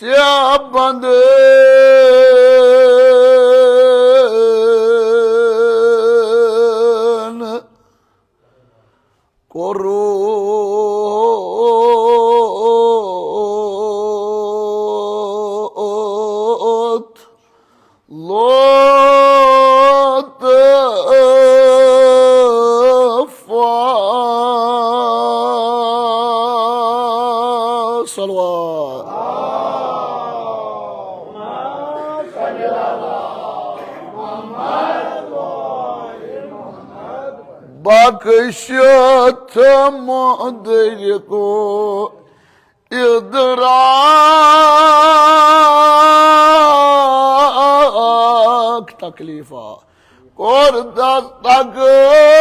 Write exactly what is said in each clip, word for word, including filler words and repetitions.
ژےٚ بندن کوٚرُتھ لطفا۔ صلوات۔ بخشتھ مدرک ادراک تکلیفا، کوٚر دست تکلیف۔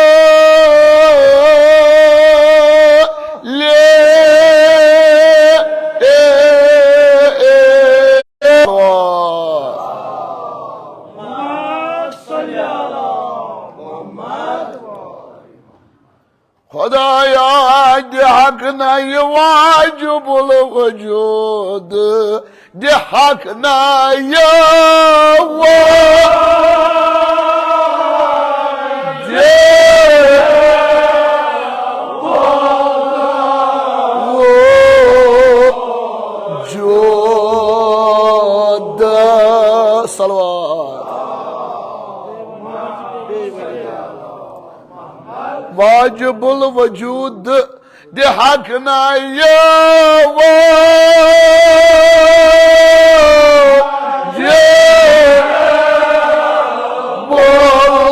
خدایا، دِ حق نہ یہِ واجب الوجود، دِ حق نہ یہِ واجب الوجود۔ صلوات۔ واجب الوجود دِ حق نہ یہِ واجب الوجود۔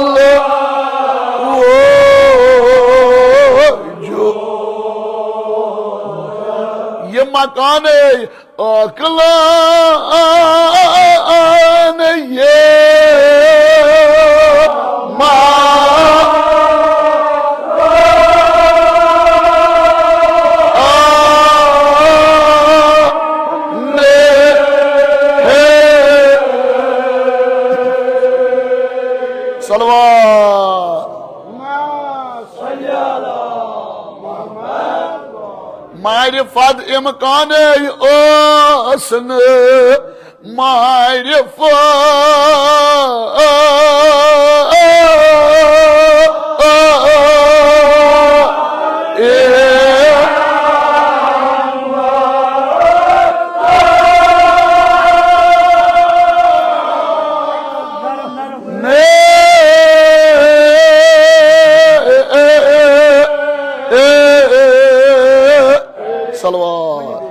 یہِ مکانٕے عقلن یہِ ما صلوات۔ معرفت امکانے ٲس نہٕ معرفت۔ صلوات۔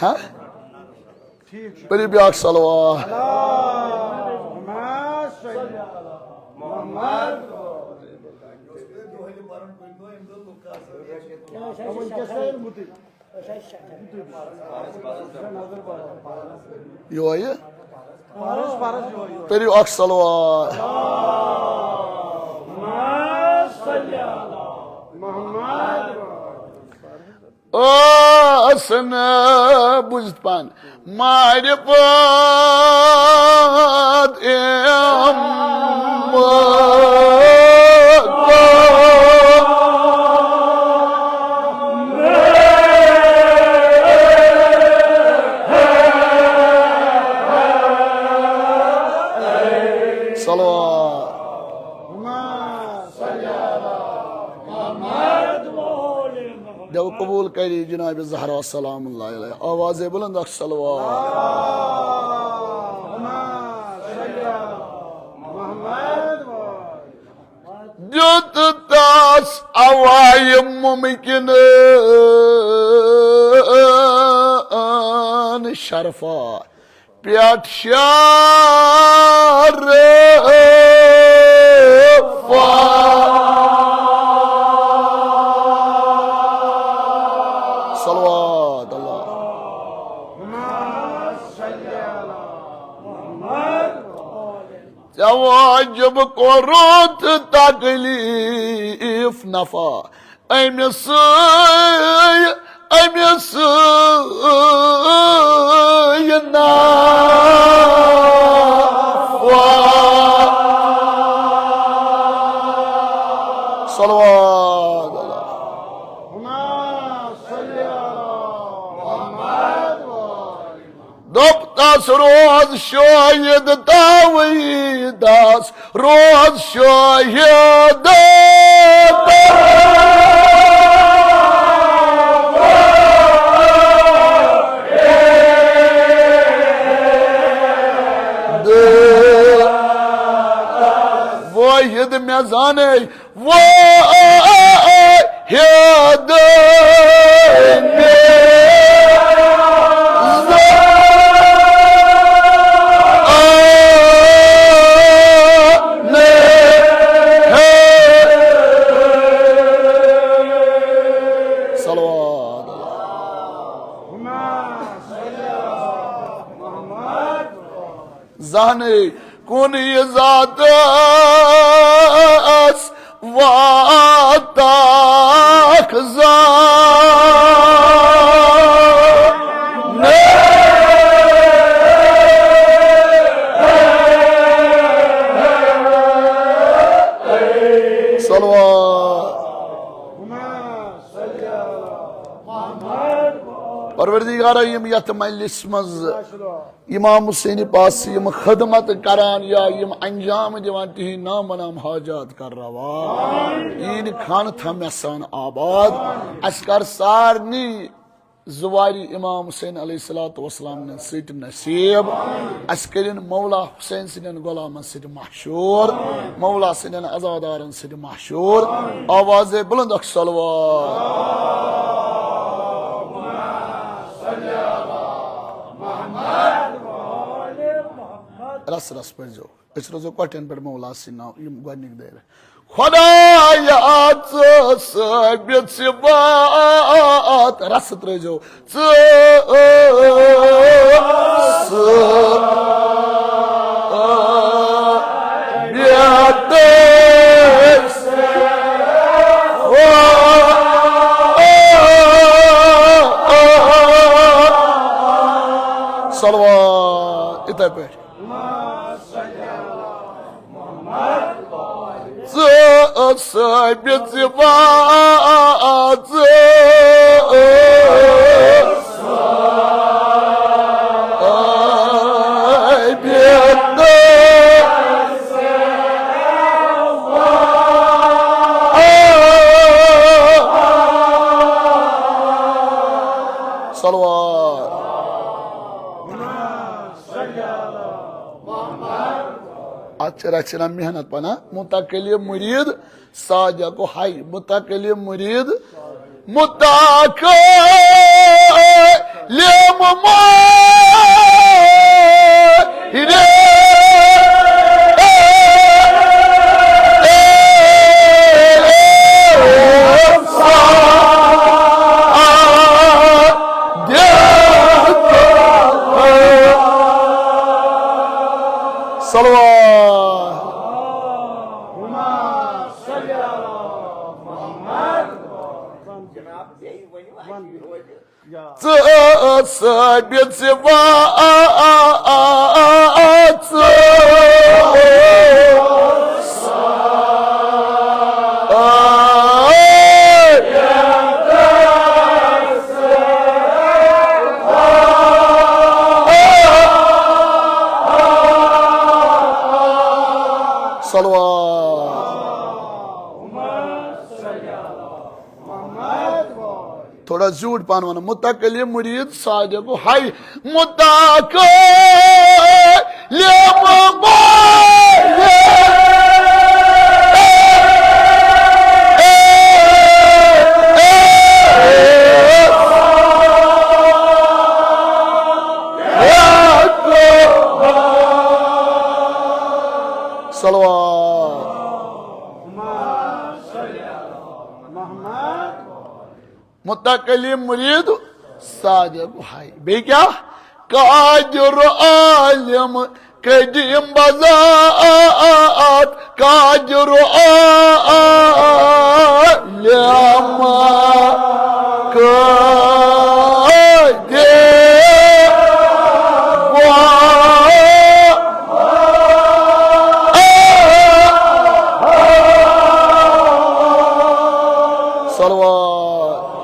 ہاں؟ پٔرِو بیٛاکھ صلوات۔ یوہے؟ پٔرِو اکھ صلوات۔ ٲس نہٕ بوٗزِتھ پانہٕ معرفت امکان۔ صلوات۔ دو قبول کری جناب زہرا سلام اللہ علیہ۔ آواز بلند اکھ صلوات۔ دیُت تس اوائے ممکن شرفا پٮ۪ٹھ شرفا۔ صلوات اللہ۔ ژےٚ واجب کوٚرُتھ تکلیف نفع۔ أمِس سۭتۍ، أمِس سۭتۍ ناوا۔ صلوات۔ دوٚپ تس روز شٲہِد توحیٖدس، روز شٲہِد۔ وٲحِد مےٚ زانے وٲحِد صلوات۔ زانٕے کُن یہِ ذاتس واتکھ زانٕے۔ صلوات۔ پروردگارا، یِم یتھ مجلس منٛز امام حسین پاس یِم خدمت کران یا یِم انجام دِوان، تِہنٛدۍ نام نام حاجات کر روا، یِہنٛدۍ خانہٕ تھاو مےٚ سان آباد۔ اسہِ کر سارنٕے زواری امام حسین علیہ الصلوۃ والسلام نٮ۪ن سۭتۍ نصیب۔ اسہِ کٔرِن مولا حسین سٕنٛدٮ۪ن غلامن سۭتۍ محشور، مولا سٕنٛدٮ۪ن عزادارن سۭتۍ محشور۔ آوازے بلند اکھ صلوات۔ رس رس پٔرۍزیو۔ أسۍ روزو کۄٹھٮ۪ن پٮ۪ٹھ مولا سٕنٛدۍ ناو، یِم گۄڈٕنِکۍ دٲیرٕ۔ خۄدایا، ژٕ ثٲبِت صِفات، رَسہٕ ترٛٲوزیو۔ ژٕ ثٲبِت صلوات، یِتھَے پٲٹھۍ۔ ژٕ ثٲبِت صِفات، ژٕ ثٲبِت۔ صلوات۔ اتھ چھِ رژھِ نا محنت پناہ، متکلم مرید صادق و حی، متکلم مرید، متکلم مرید۔ صلوات۔ ژٕ ثٲبِت صِفات، ژٕ صلوات۔ تھوڑا زیوٗٹھ پہن وَنو، متکلم مرید صادق حی، متکلم مرید۔ صلوات۔ متکلم مرید صادق حی۔ بیٚیہِ کیٛاہ؟ قادر عالم قدیم بذات، قادر عالم قدیم۔ صلوات۔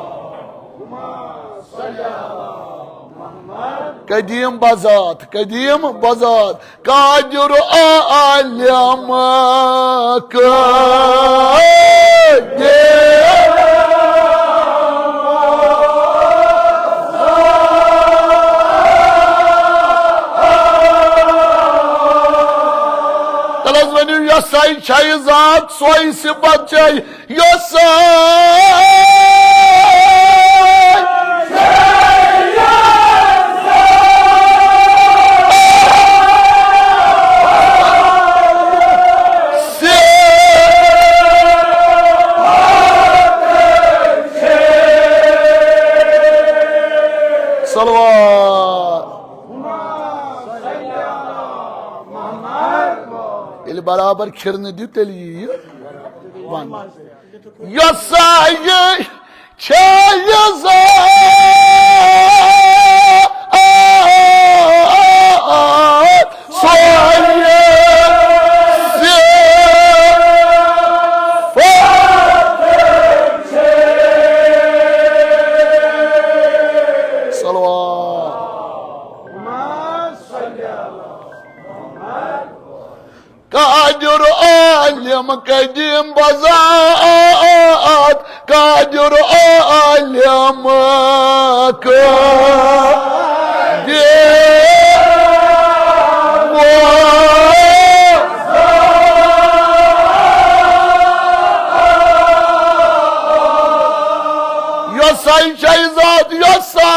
قدیم بذات، قدیم بذات، قادر عالم قدیر۔ تَلہٕ حظ ؤنِو، یۄسَے چھَے ذات، سۄے صفت چھَے، یۄسَے صلوات۔ ییٚلہِ برابر کھِرنہٕ دِیِو، تیٚلہِ یِیہِ یہِ وننہٕ۔ یۄسَے چھےٚ یہِ ذات، سۄے صفت۔ صلوات۔ قادر عالم قدیم بذات، قادر عالم قدیم۔ یۄسَے چھَے ذات، یۄسَے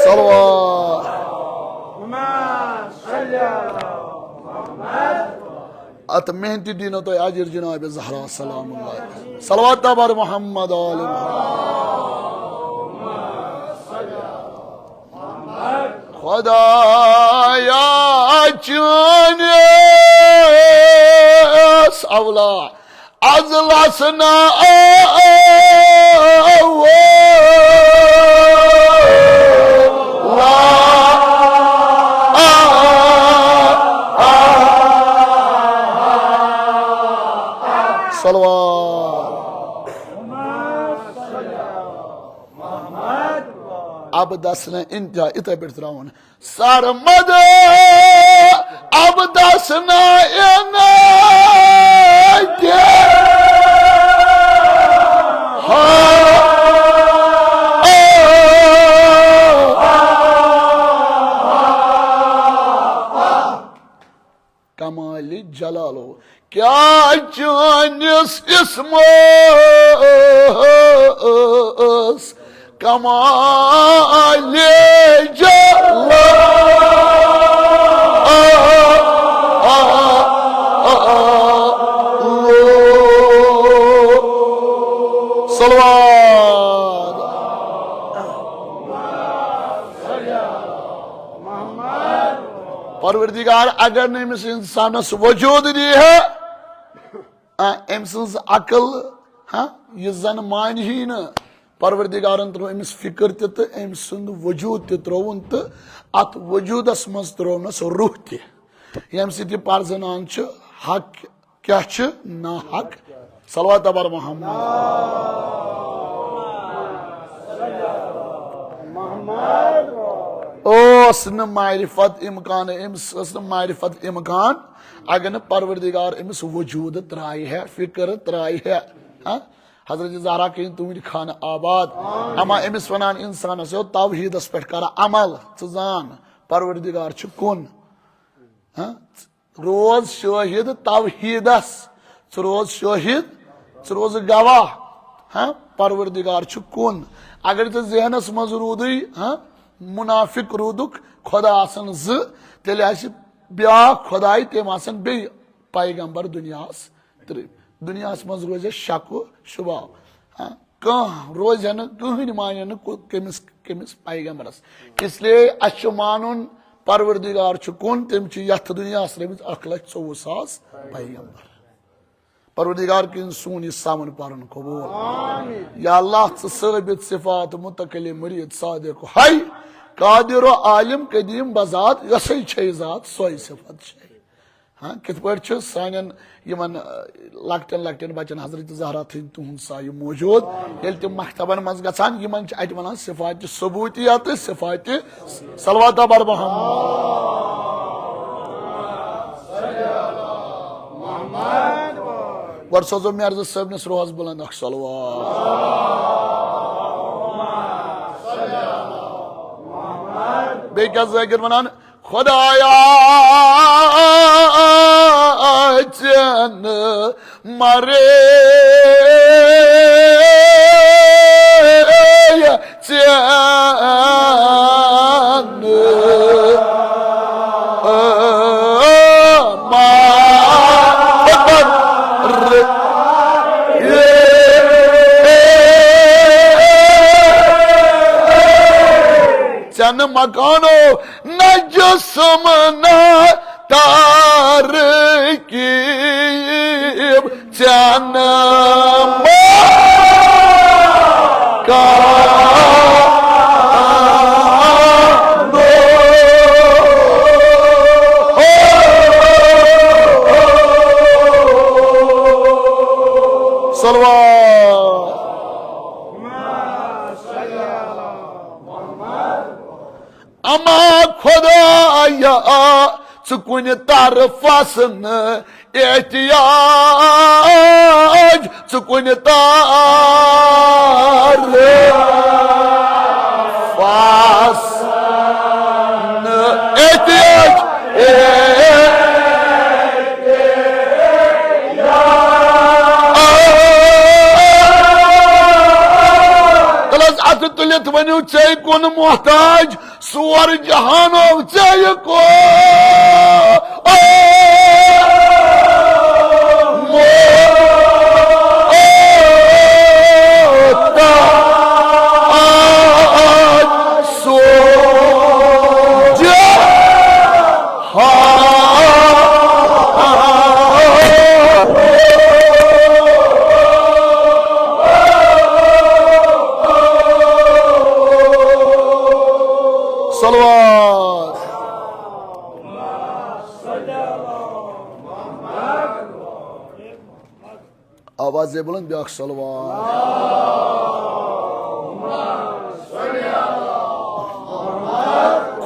صلوات۔ اتھ محنتی دینو تۄہہِ اجر جناب زہرا سلام اللہ۔ صلوات تبر محمد آل محمد۔ خدایا چٲنِس اولا از لسنا صلوات۔ اب دس نہ انتہا اتھے پہ تراون۔ سرمد اب دس نہ انتہا۔ کمال جلالو کیا چٲنِس اسمس کمال جلالو۔ صلوات۔ پروردگار اگر نہٕ أمِس انسانس وجود دی ہے، آ، أمۍ سٕنٛز عقل، ہاں، یہِ زن مانہِ ہی نہٕ۔ پروردگارن ترٛوو أمِس فکر تہِ تہٕ أمۍ سُنٛد وجود تہِ ترٛووُن تہٕ اتھ وجودس منٛز ترٛوونس روح تہِ، ییٚمہِ سۭتۍ یہِ پرزنان چھُ حق کیٛاہ چھُ ناحق۔ صلوات تبر محمد۔ اوس نہٕ معرفت امکان، أمِس ٲس نہٕ معرفت امکان اگر نہٕ پروردگار أمِس وجود ترایہِ ہے، فکر ترایہِ ہے۔ ہاں؟ حضرت زہرا کٔرِن تُہنٛدِ خانہٕ آباد۔ اما أمِس ونان انسانس یو توحیدس پٮ۪ٹھ کر عمل، ژٕ زان پروردگار چھُ کُن۔ ہاں؟ روز شٲہِد توحیٖدس، ژٕ روز شٲہِد، ژٕ روز گواہ، ہاں، پروردگار چھُ کُن۔ اگر ژےٚ ذہنس منٛز روٗدٕے، ہاں، منافق روٗدُکھ، خدا آسن زٕ، تیٚلہِ آسہِ بیٛاکھ خداے، تِم آسن بیٚیہِ پیغمبر دُنیاہس ترٛٲوۍ۔ دُنیاہس منٛز روزِ شک و شبہ۔ ہاں، کانٛہہ روزِ نہٕ، کٕہٕنۍ مانہِ نہٕ کُ-، کٔمِس، کٔمِس پیغمبرس۔ اس لیے اَسہِ چھُ مانُن پروردگار چھُ کُن، تٔمۍ چھِ یتھ دُنیاہس رٔومٕتۍ اکھ لچھ ژوٚوُہ ساس پیغمبر۔ پروردگار کٔرِن سون یہِ ساوُن پرُن قبول۔ یا اللہ، ژٕ ثٲبت صفات متکلم مرید صادق ہے، قادر و عالم قدیم بذات، یۄسے چھے ذات سۄے صفت چھے۔ ہاں، کِتھ پٲٹھۍ چھُ سانٮ۪ن یِمن، آ، لۄکٹٮ۪ن لۄکٹٮ۪ن بچن حضرت زہرا تھٕنٛدۍ تُہُنٛد سایہِ موجود، ییٚلہِ تِم مکتبن منٛز گژھان، یِمن چھِ اتہِ ونان صفات ثبوتیہ تہٕ صفات صلوات بر محمد۔ گۄڈٕ سوزو مرزا صٲبنِس روحس بلند اکھ صلوات۔ بیٚیہِ کیٛاہ ذٲکِر ونان؟ خدایا، ژےٚ نہٕ مرے، ژےٚ نہٕ مر۔ ژےٚ نہٕ مکانو نہ جسم نہ ترکیب، ژےٚ نہٕ مکانو۔ صلوات۔ اما خدایا، ژٕ کُنہِ طرفس نہٕ احتیاج، ژٕ کُنہِ طرفس نہٕ احتیاج۔ تلس اتھٕ تُلِتھ ؤنِو، ژے کُن محتاج۔ سور جہانو ژےٚ یہِ کو۔ صلوات۔ آوازے بلند بیاکھ صلوات۔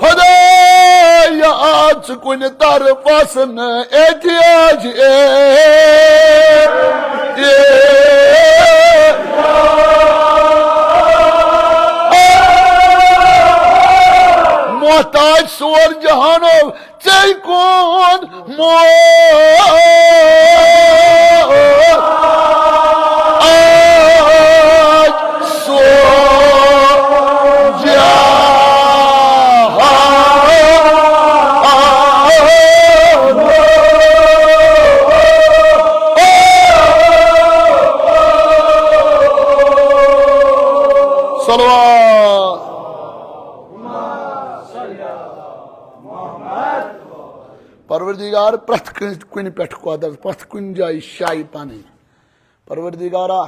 خدایا، ژٕ کُنہِ طرفس نہٕ احتیاج، اے، اے، محتاج سور جہانو ژے کُن محتاج سور جہان۔ صلوات۔ پروردگار پرٛٮ۪تھ کٲنٛسہِ کُنہِ پٮ۪ٹھ قۄدرت، پرٛٮ۪تھ کُنہِ جایہِ شایہِ پنٕنۍ۔ پروردگارا،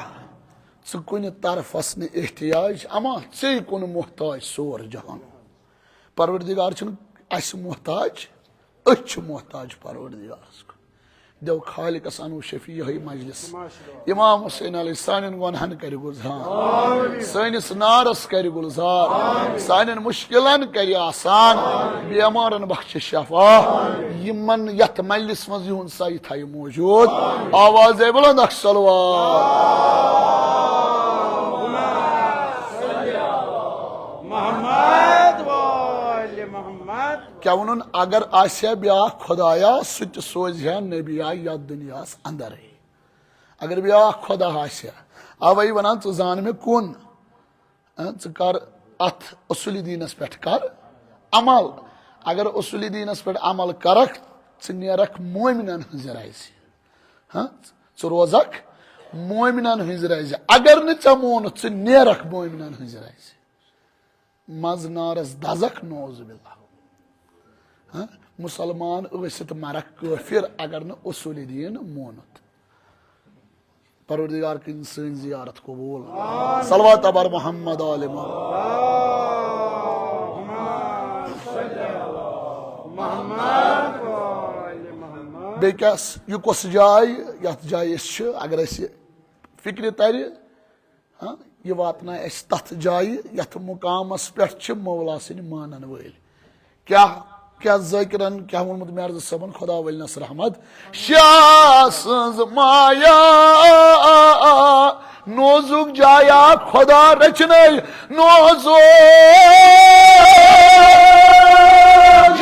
ژٕ کُنہِ طرفس نہٕ احتیاج، اما ژے کُن محتاج سور جہان۔ پروردگار چھُنہٕ اَسہِ محتاج، أسۍ چھِ محتاج پروردگارس کُن۔ دیو خالقس انو شفیع یہے مجلس۔ امام حسین علیہ سانٮ۪ن گۄنہن کرِ گُلزار، سٲنِس نارس کرِ گُلزار، سانٮ۪ن مشکلن کرِ آسان، بیمارن بخش شفا۔ یِمن یتھ مجلس منٛز یِہُنٛد سایہِ تھایہِ موجود۔ آوازے بلند اکھ صلوات۔ محمد وآل محمد۔ کیٛاہ ووٚنُن؟ اگر آسہِ ہا بیٛاکھ خدایا، سُہ تہِ سوزِ ہا نبیا یتھ دُنیاہس اندرے۔ اگر بیٛاکھ خدا آسہِ ہا، اوے ونان، ژٕ زان مےٚ کُن۔ ہاں، ژٕ کر اتھ اصولی دیٖنس پٮ۪ٹھ کر عمل۔ اگر اصولی دیٖنس پٮ۪ٹھ عمل کرکھ، ژٕ نیرکھ مومنن ہٕنٛزِ رزِ۔ ہاں، ژٕ روزکھ مومنن ہٕنٛزِ رزِ۔ اگر نہٕ ژےٚ مونُتھ، ژٕ نیرکھ مومنن ہٕنٛزِ رزِ۔ منٛز نارس دزکھ، نعوذ باللہ۔ ہاں؟ مسلمان ٲسِتھ مرکھ کٲفر، اگر نہٕ اصوٗلِ دیٖن مونُتھ۔ پروردگار کٔرِن سٲنۍ زیارت قبول۔ صلوات بر محمد آل محمد۔ بیٚیہِ کیٛاہ س-، یہِ کۄس جاے، یَتھ جایہِ أسۍ چھِ، اگر اَسہِ فِکرِ تَرِ، ہاں، یہِ واتنایہِ اَسہِ تَتھ جایہِ، یَتھ مُقامَس پٮ۪ٹھ چھِ مولا سٕنٛدۍ مانَن وٲلۍ۔ کیٛاہ، کیٛاہ ذٲکِرَن کیٛاہ ووٚنمُت مےٚ عرض صٲبَن، خۄدا ؤلۍ نَس رحمت۔ شاہ سٕنٛز مایا نوزُک جایا خۄدا رٔچھنَے نوزُک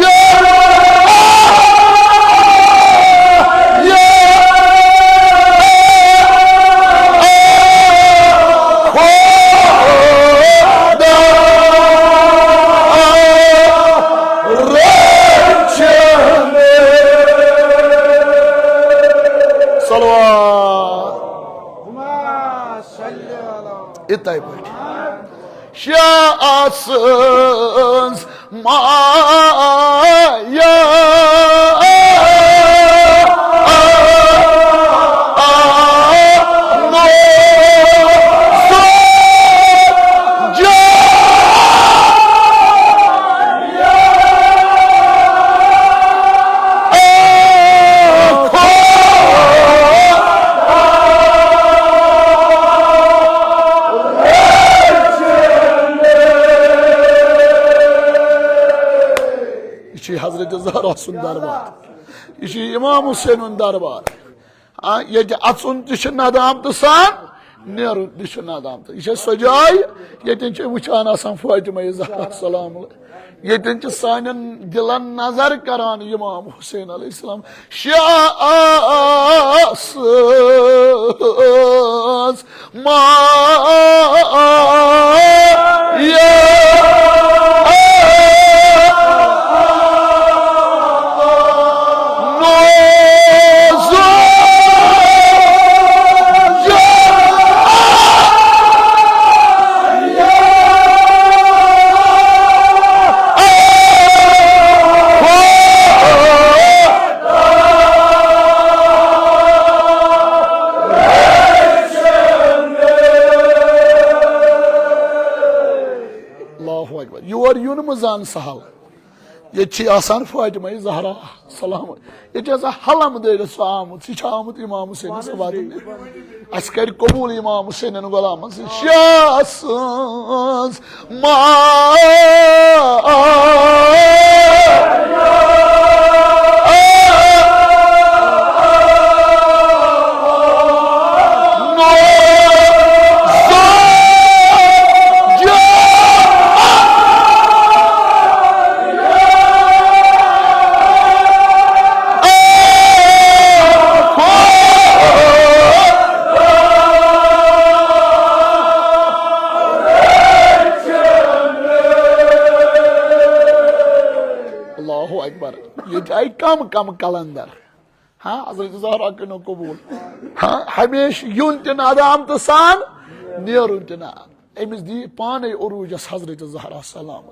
جایا۔ صلوات۔ یِتھَے پٲٹھۍ۔ شاہ سٕنٛز مایا یہِ چھُ حضرت زہرا سُنٛد دربار، یہِ چھُ امام حسین ہُنٛد دربار۔ آ، ییٚتہِ اَژُن تہِ چھُ ندامتہٕ سان، نیرُن تہِ چھُ ندامتہٕ۔ یہِ چھےٚ سۄ جاے، ییٚتٮ۪ن چھِ وٕچھان آسان فاطمہ زہرا سلام اللہ۔ ییٚتٮ۪ن چھِ سانٮ۪ن دِلن نظر کران امام حسین علیہ السلام۔ شاہ سٕنٛز مایا نوزُک اللہ اکبر۔ یور یُن مہٕ زان سہل۔ ییٚتہِ چھِ آسان فاطمہ زہرا سلام۔ ییٚتہِ چھِ آسان حلم دٲرِتھ سُہ آمُت۔ یہِ چھُ آمُت امام حسینس وعدٕ دِنہِ۔ اَسہِ کَرِ قبوٗل امام حسینن غلامن سۭتۍ۔ شاہ سٕنٛز مایا اللہ اکبر۔ ییٚتہِ آیہِ کم کم قلندر۔ ہاں، حضرت زہرا کٔرِنو قبول۔ ہاں، ہمیشہٕ یُن تہِ ندامتہٕ سان، نیرُن تہِ نہ۔ أمِس دِیہِ پانے عروجس حضرت زہرا سلام۔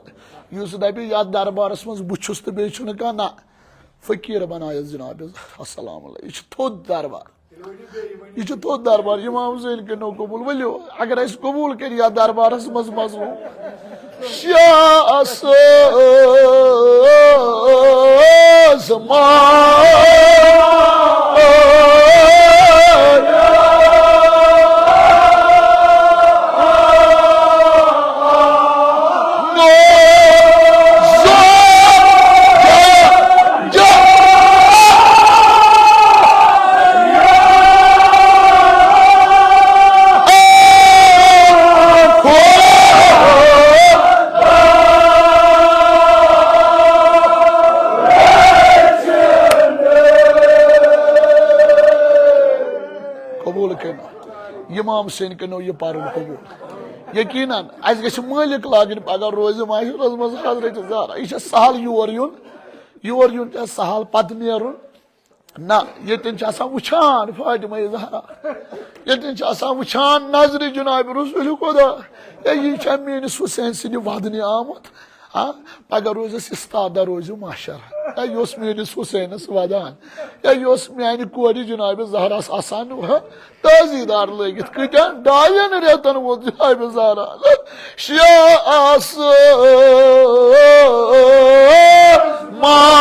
یُس دپہِ یتھ دربارس منٛز بہٕ چھُس تہٕ بیٚیہِ چھُنہٕ کانٛہہ، نہ۔ فقیٖر بنایس جناب زہرا سلام اللہ۔ یہِ چھُ تھوٚد دربار۔ یہِ چھُ تھوٚد دربار، امام حسین کٔرِنو قبول۔ ؤلِو، اگر اَسہِ قبول کٔرۍ یَتھ دربارس منٛز مظلوم۔ شاہ سٕنٛز مایا قبول کٔرِو۔ امام حسین کٔرِو یہِ پرُن قبول۔ یقیناً اَسہِ گژھِ مٲلِک لاگٕنۍ پگاہ روزِ محشرس منٛز حضرت زہرا۔ یہِ چھےٚ سہل یور یُن، یور یُن چھےٚ سہل، پتہٕ نیرُن۔ نہ، ییٚتٮ۪ن چھِ آسان وٕچھان فاطمہ زہرا، ییٚتٮ۪ن چھِ آسان وٕچھان نظرِ جناب رسول خدا، ہے، یہِ چھا میٲنِس حسین سٕنٛدِ ودنہِ آمُت؟ آ، پگاہ روزٮ۪س استادہ، روزِ محشر۔ یا یہِ اوس میٲنِس حسینس ودان، یا یہِ اوس میانہِ کورِ جناب زہراہس آسان، ہا، تٲضی دار لٲگِتھ، کۭتیاہ ڈاین رٮ۪تن ووت جناب زہرا۔ شیعہ آسہٕ ما۔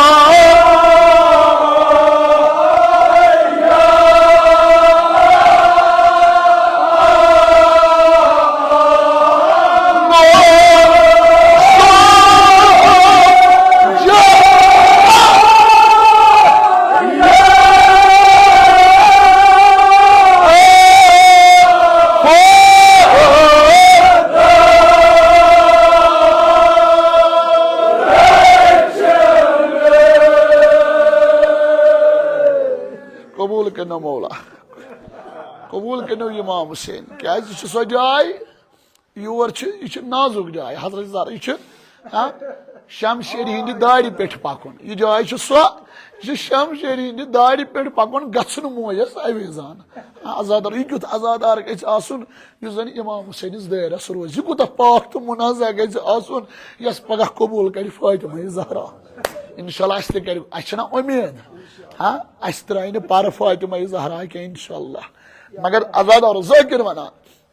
قبول کٔرِو مولا، قبول کٔرِو امام حسین، کیازِ یہِ چھِ سۄ جاے، یور چھِ، یہِ چھِ نازُک جاے، حضرت زہرا، یہِ چھِ، ہاں، شمشیرِ ہِنٛدِ دارِ پٮ۪ٹھ پکُن۔ یہِ جاے چھِ سۄ، یہِ چھِ شمشیرِ ہِنٛدِ دارِ پٮ۪ٹھ پکُن، گژھُن مویَس اویزان۔ ہاں، عزادار، یہِ کیُتھ عزادار گژھِ آسُن، یُس زن امام حسینس دٲیرس روزِ؟ یہِ کوٗتاہ پاک تہٕ منزہ گژھِ آسُن، یس پگاہ قبول کرِ فاطمہ زہرا۔ انشاءاللہ اسہِ تہِ کرِ، اسہِ چھنہ امید؟ ہاں، اسہِ ترٛایہِ نہٕ پرٕ فاطمہ زہرا کینٛہہ انشاءاللہ۔ مگر عزادار ذاکر ونان،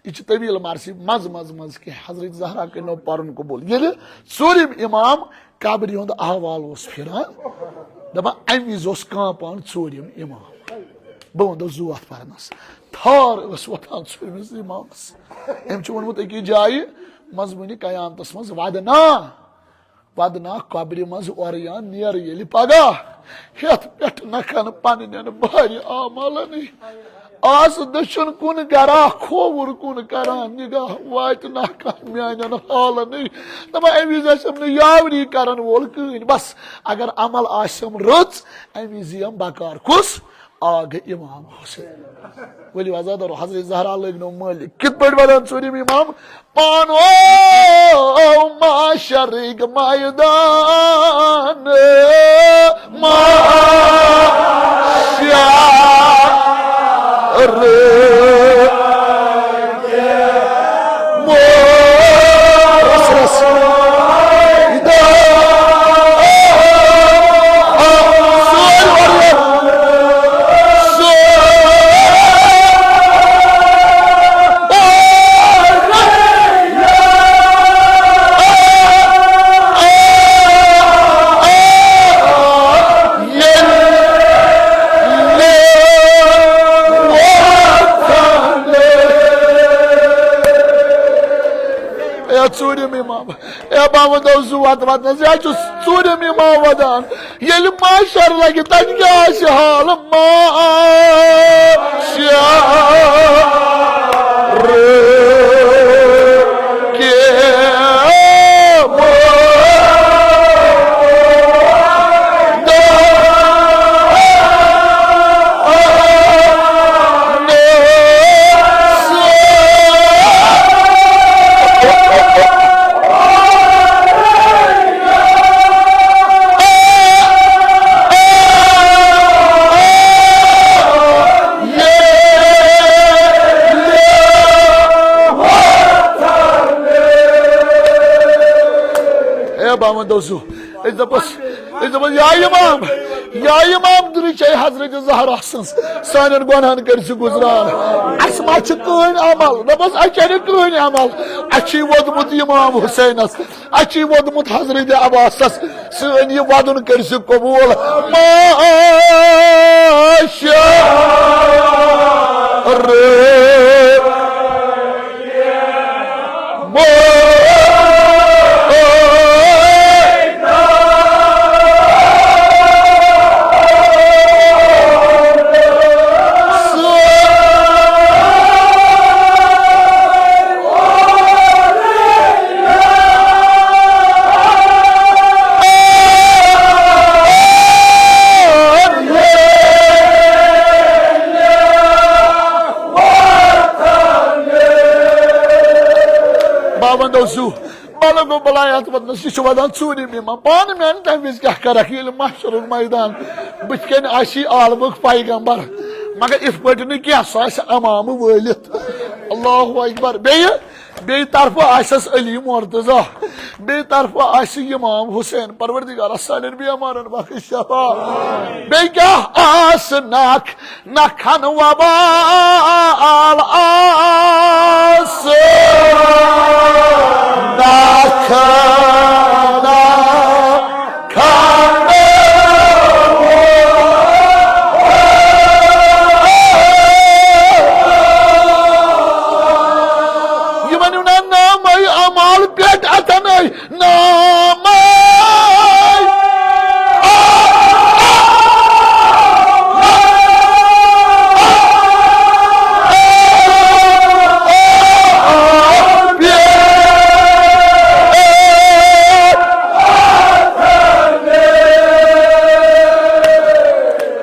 یہِ چھِ طویل مرثی منٛز، منٛز، منٛز کینٛہہ۔ حضرت زہرا کٔرِنو پرُن قبول۔ ییٚلہِ ژوٗرِم امام قبرِ ہُنٛد احوال اوس پھِران، دَپان، اَمہِ وِزِ اوس کانٛپان ژوٗرِم امام۔ بہٕ وَنہٕ زُو اَتھ پرنَس۔ تھار ٲس وۄتھان ژوٗرمِس امامَس۔ أمۍ چھُ ووٚنمُت أکِس جایہِ، منٛزٕ وٕنہِ قیامتَس منٛز، وَدنا۔ پدنا قبرِ منٛز اورٕ یان نیر ییٚلہِ پگاہ، ہیٚتھ پٮ۪ٹھ نکھن پننٮ۪ن بارِ اعمالنٕے۔ آز دٔچھُن کُن گرا کھووُر کُن کران نگاہ، واتہِ نکھن میانٮ۪ن حالنٕے۔ دپان، اَمہِ وِزِ آسٮ۪م نہٕ یاوری کرن وول کٕہٕنۍ۔ بس، اگر عمل آسٮ۪م رٕژ، اَمہِ وِزِ یِم بکار کُس؟ آ گٔے امام حسین۔ ؤلِو عزادارو، حضرت زہرا لٲگنو مٲلِک۔ کِتھ پٲٹھۍ ودان ژوٗرِم امام؟ پانو معاشرٕکۍ میدان معاشر۔ اے ژوٗرِم امام، اے بہٕ وَنو زُو وَتہٕ وَتنَس، یہِ حظ چھُ ژوٗرِم امام وَدان۔ ییٚلہِ محشر لَگہِ، تَتہِ کیٛاہ آسہِ حال؟ محشر کہِ اے بہٕ وَنہٕ زُو، أسۍ دَپوس، أسۍ دَپوس، یا امام، یا امام درٕچے حضرت زہرا سٕنٛز، سانٮ۪ن گۄناہن کٔرۍ زِ گُزران۔ اَسہِ ما چھِ کٕہٕنۍ عمل؟ دَپوس، اَسہِ چھَنہٕ کٕہٕنۍ عمل، اَسہِ چھُے ووٚدمُت امام حسینس۔ اَسہِ چھُے ووٚدمُت حضرت عباسس، سٲنۍ یہِ وَدُن کٔرۍ زِ قبوٗل۔ معاشر بہٕ وَنہٕ زُو، ملک و بلایات وطنس، یہِ چھُ وَدان ژوٗرِم امام۔ پانہٕ میانہِ تَمہِ وِزِ کیٛاہ کَرَکھ، ییٚلہِ محشرُک میدان بٕتھِ کَنہِ آسی عالمُک پیغمبر، مگر یِتھ پٲٹھۍ نہٕ کینٛہہ، سُہ آسہِ عمامہٕ وٲلِتھ۔ اللہ اکبر۔ بیٚیہِ، بیٚیہِ طرفہٕ آسٮ۪س علی مرتضیٰ، بیٚیہِ طرفہٕ آسہِ امام حسین، پروردگارا سانٮ۪ن بیمارن بخش شفا۔ بیٚیہِ کیٛاہ آسہٕ نکھ نکھن وبال آسہٕ نکھ نکھن۔ یِمن وَنان نامَے اعمال پٮ۪ٹھ اَتھَنَے۔ نامَے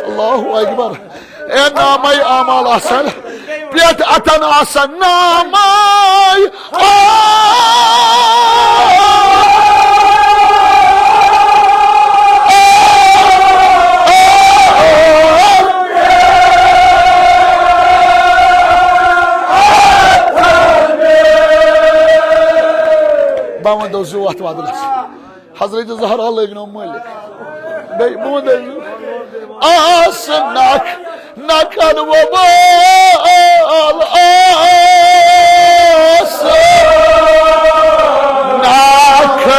اللہ اکبر۔ اے نامَے اعمال آسَن، پٮ۪ٹھ اَتھَن آسَن نامَے اعمال۔ بہٕ وَنہٕ زٕ وَتھ وَدلَس۔ حضرت زہرا لٲگۍ نو مٲلِک۔ بیٚیہِ بہٕ وَنہٕ آسہٕ نکھ نکھن وبال آسہٕ نکھ نکھن۔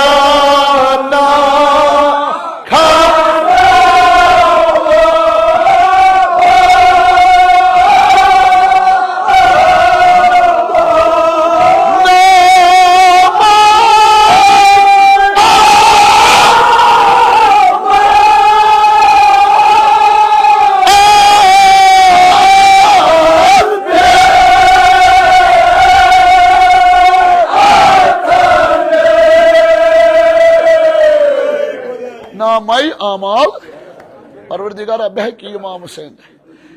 نامَے اعمال، پروردگارا، بہٕ ہیٚکہِ امام حسین،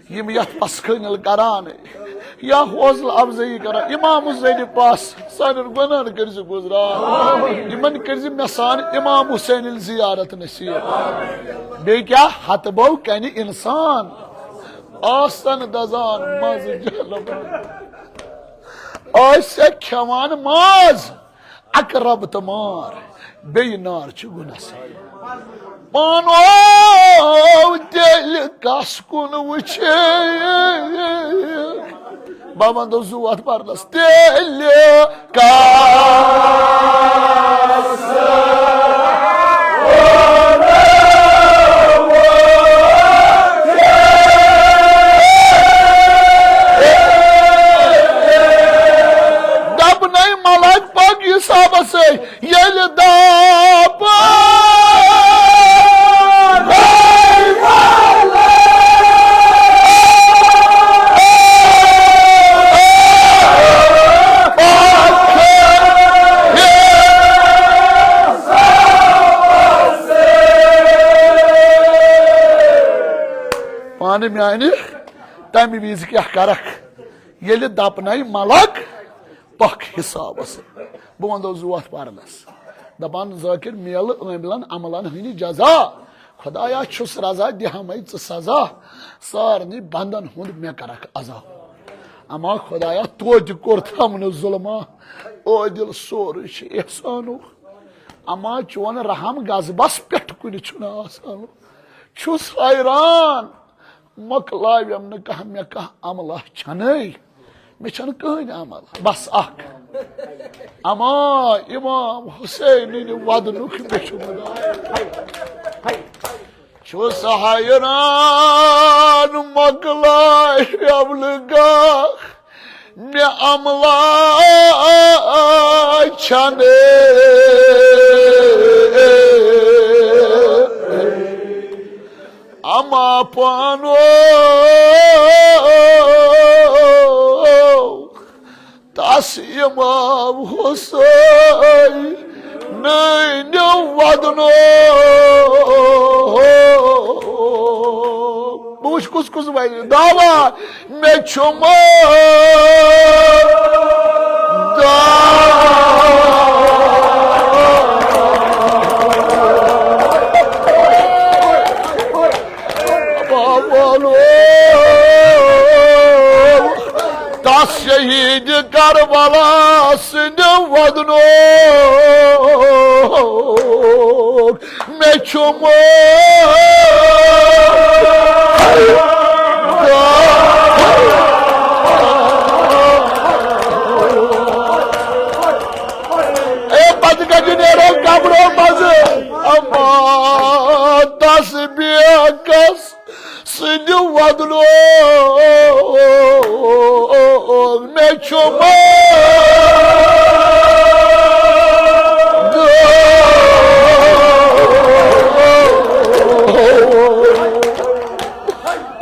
یِم یتھ پسخٲنِل کران یا حوصلہٕ افزٲیی کران، امام حسین پاس سانٮ۪ن گۄناہن کٔرۍ زِ گُزران، یِمن کٔرۍ زِ مےٚ سان امام حسین زیارت نصیب۔ بیٚیہِ کیٛاہ ہتہٕ بو کنہِ انسان آسن دزان منٛزٕ جہلم۔ آسہِ کھٮ۪وان ماز اقرب تہٕ مار، بیٚیہِ نار چھُ گُناہ سان۔ پانو تیٚلہِ کس کُن وٕچھِ؟ بہٕ ونہٕ زٕ وَتھ پرنس۔ تیٚلہِ کس دپنے ملک پاک حسابس سۭتۍ۔ ییٚلہِ داپہٕ پانہٕ میانہِ تمہِ وِزِ کیٛاہ کرکھ؟ ییٚلہِ دپنے ملک پکھ حسابس۔ بہٕ ونہٕ زٕ وَتھ پرنس۔ دپان ذاکر میلہٕ عٲملن عملن ہٕنٛدِ جزا۔ خدایا چھُس رضا، دِہامے ژٕ سزا۔ سارنٕے بندن ہُنٛد مےٚ کرکھ عزا۔ اما خدایا توتہِ کوٚر تھم نہٕ ظلما۔ او دِل سورُے چھُ احسانُک۔ اما چون رحم غضبس پٮ۪ٹھ کُنہِ چھُنہٕ آسانُک۔ چھُس حیران مۄکلاوٮ۪م نہٕ کانٛہہ، مےٚ کانٛہہ عملہ چھَنَے، مےٚ چھَنہٕ کٕہٕنۍ عمل، بس اکھ۔ اما امام حسینٕنۍ ودنُک مےٚ چھُ مدار۔ چھُس حیران مۄکلاوٮ۪م نہٕ کانٛہہ، مےٚ عملہ چھَنہٕ۔ اما پانو تس امام حسین نٲنیو ودنو۔ بہٕ وٕچھ کُس کُس ونہِ دعویٰ مےٚ چھُ مٲل۔ شہید کربلا سٕنٛدِ وطنُک مےٚ چھُ مول۔ اے پتہٕ کتہِ نیرو قبرو منٛزٕ؟ اما تس بیکس سٕنٛدِ وطنُک مےٚ چھُ مول۔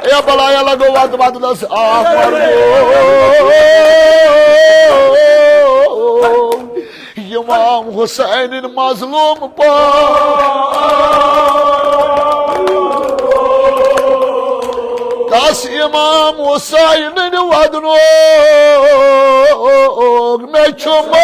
اے بلایا لگو وت وت دس آخر۔ امام حسین مظلوم پا۔ تس امام حسین وطنُک مےٚ چھُ مول۔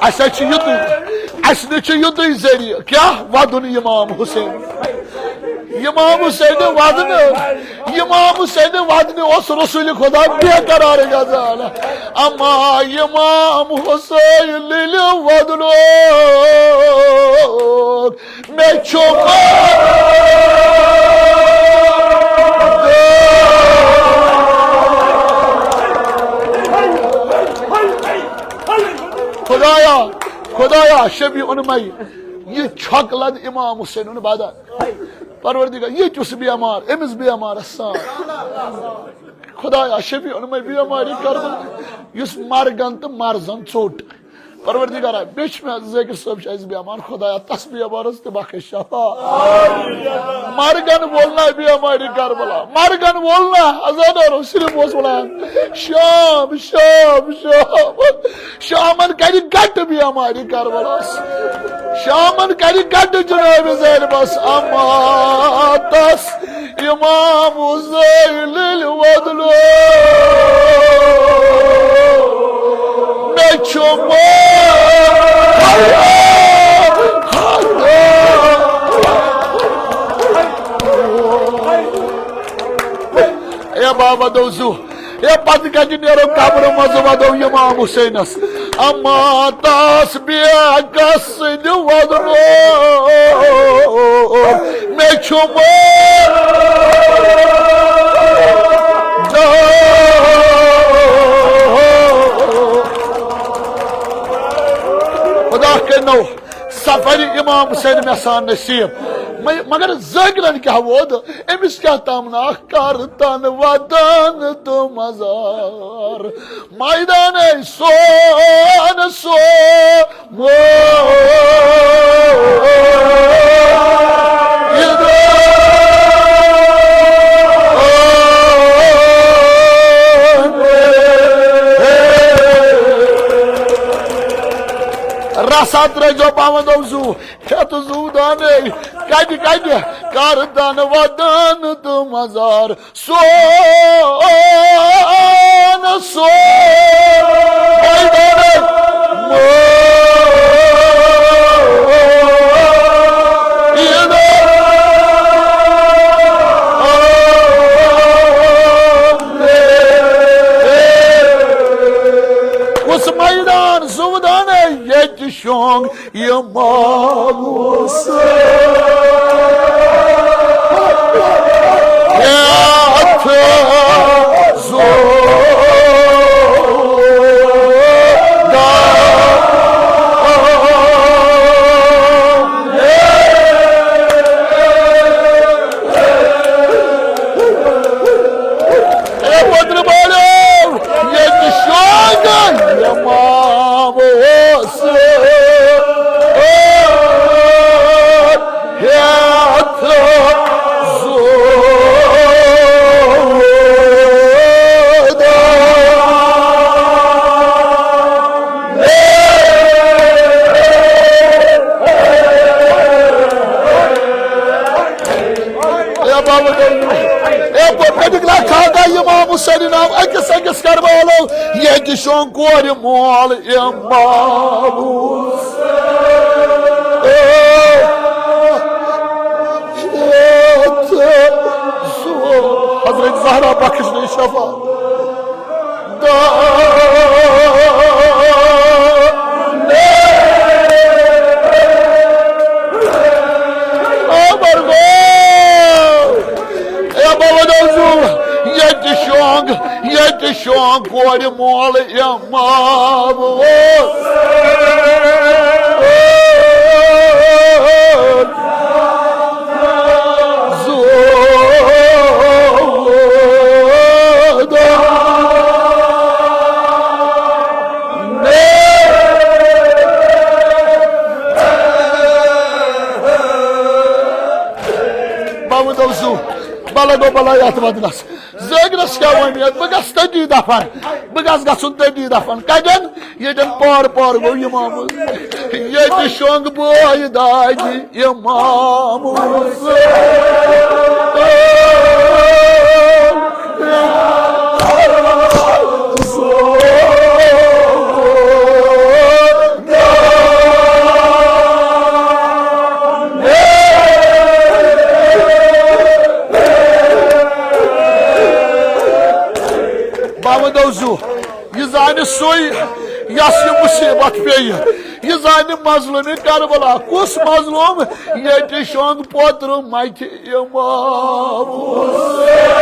اسہِ حظ چھُ یُتُے، اسہِ نِش چھُ یُتُے ذٔریعہٕ۔ کیٛاہ وَدُن امام حسین؟ امام حسین وَدُن، امام حسین وَدُن اوس رسول خدا بے قرار گژھان۔ اما امام حسین ییٚلہِ وَدُن مےٚ چھُ خدایا، خدایا، شفیع اُنمے، یہِ چھۄکھ لد امام حسین ہُنٛد بدن۔ پروردگار، یہِ تہِ اوس بیمار، أمِس بیمارس سان۔ خدایا، شفیع اُنمے بیمارِ کربلا، یُس مرگن تہٕ مرزن ژوٚٹ۔ پروردگارا، بیٚیہِ چھُ مےٚ ذٲکر صٲب چھُ اَسہِ بیمار، خدایا، تس بیمارس تہِ بخش شفا۔ مرگن وول نہ بیمارِ کربلا، مرگن وول نہ، عزادارو صرف اوس ونان، شام، شام، شام، شامن کرِ گٹہٕ بیمارِ کربلاس، شامن کرِ گٹہٕ جناب زینبس، اما تس امام حسین ییٚلہِ وَدُن مےٚ چھُ مول۔ اے بابا دوزو، اے پتہٕ کتہِ نیرو قبرٕ منٛز وَدو امام حسینس؟ اما تس بیکس سٕنٛدِ وَدُن مےٚ چھُ مول۔ خدا کٔرنو سفر امام حسین مےٚ سان نصیب۔ مے-، مگر ذٲکرن کیٛاہ ووت؟ أمِس کیٛاہ تمنا؟ کر تن وطن تہٕ مزار۔ میدان سون سو مو رسا ترٲیزیو پاوَن دوزو، ہیٚتھ زُو دانَے، کَتہِ کَتہِ کَر دَن وَدَن تہٕ مَزار۔ سون سون میدان کُس میدان زُودانَے ییٚتہِ شۄنٛگ امام حسین۔ یتھ زُودان۔ اے پترِ بالو، ییٚتہِ شۄنٛگ امام حسین۔ ہیٚتھ زُودان۔ اے بابا، اے پترِ بالو، خاکہ امام حسین ناو أکِس أکِس کربالو، ییٚتہِ شۄنٛگ کورِ مول امام حسین۔ زہرا بخش نے شفا۔ اے بابا دَزوٗ، ییٚتہِ شۄنٛگ، ییٚتہِ شۄنٛگ کورِ مول امام حسین۔ بابا دَزوٗ، بلا گوٚو بلا یَتھ وَدنَس۔ زٲگرَس کیٛاہ وۄمید؟ بہٕ گژھٕ تٔتی دفن، بہٕ گژھٕ گژھُن تٔتی دفن۔ کَتٮ۪ن؟ ییٚتٮ۪ن پار پار گوٚو امام حسین۔ ییٚتہِ شۄنٛگ بٲے دادِ امام حسین۔ بابا دَزوٗ، یہِ زانہِ سُے، یَس یہِ مُصیٖبت پیٚیہِ۔ یہِ زانہِ مظلوٗمِ کربلا۔ کُس مظلوٗم؟ ییٚتہِ شۄنٛگ پوترٕ مَتہِ امام حسین۔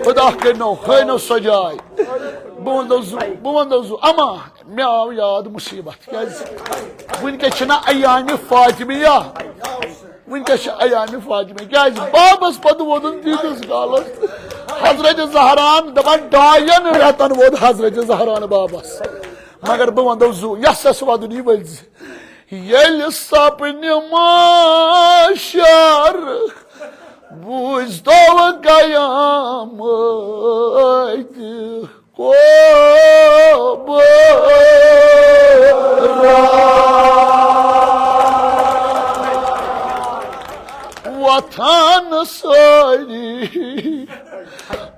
خدا کٔرنو، ہٲینو سۄ جاے۔ بہٕ وَنہٕ زُ-، بہٕ وَنہٕ زُ-، اما مےٚ آو یاد مُصیٖبت۔ کیٛازِ؟ وٕنکٮ۪س چھِنہ ایامِ فاطمیہ، وٕنکٮ۪س چھِ ایامِ فاطمیہ۔ کیٛازِ؟ بابس پتہٕ ووتُن تیٖتِس کالس حضرت زہران، دپان ڈاین رٮ۪تن ووت حضرت زہران بابس۔ مگر بہٕ ونہٕ زُ-، یس یس ودُن یہِ ؤلۍ زِ۔ ییٚلہِ سپنہِ معاشر بوٗزۍ تو قیامت کوبرا۔ وۄتھان سٲری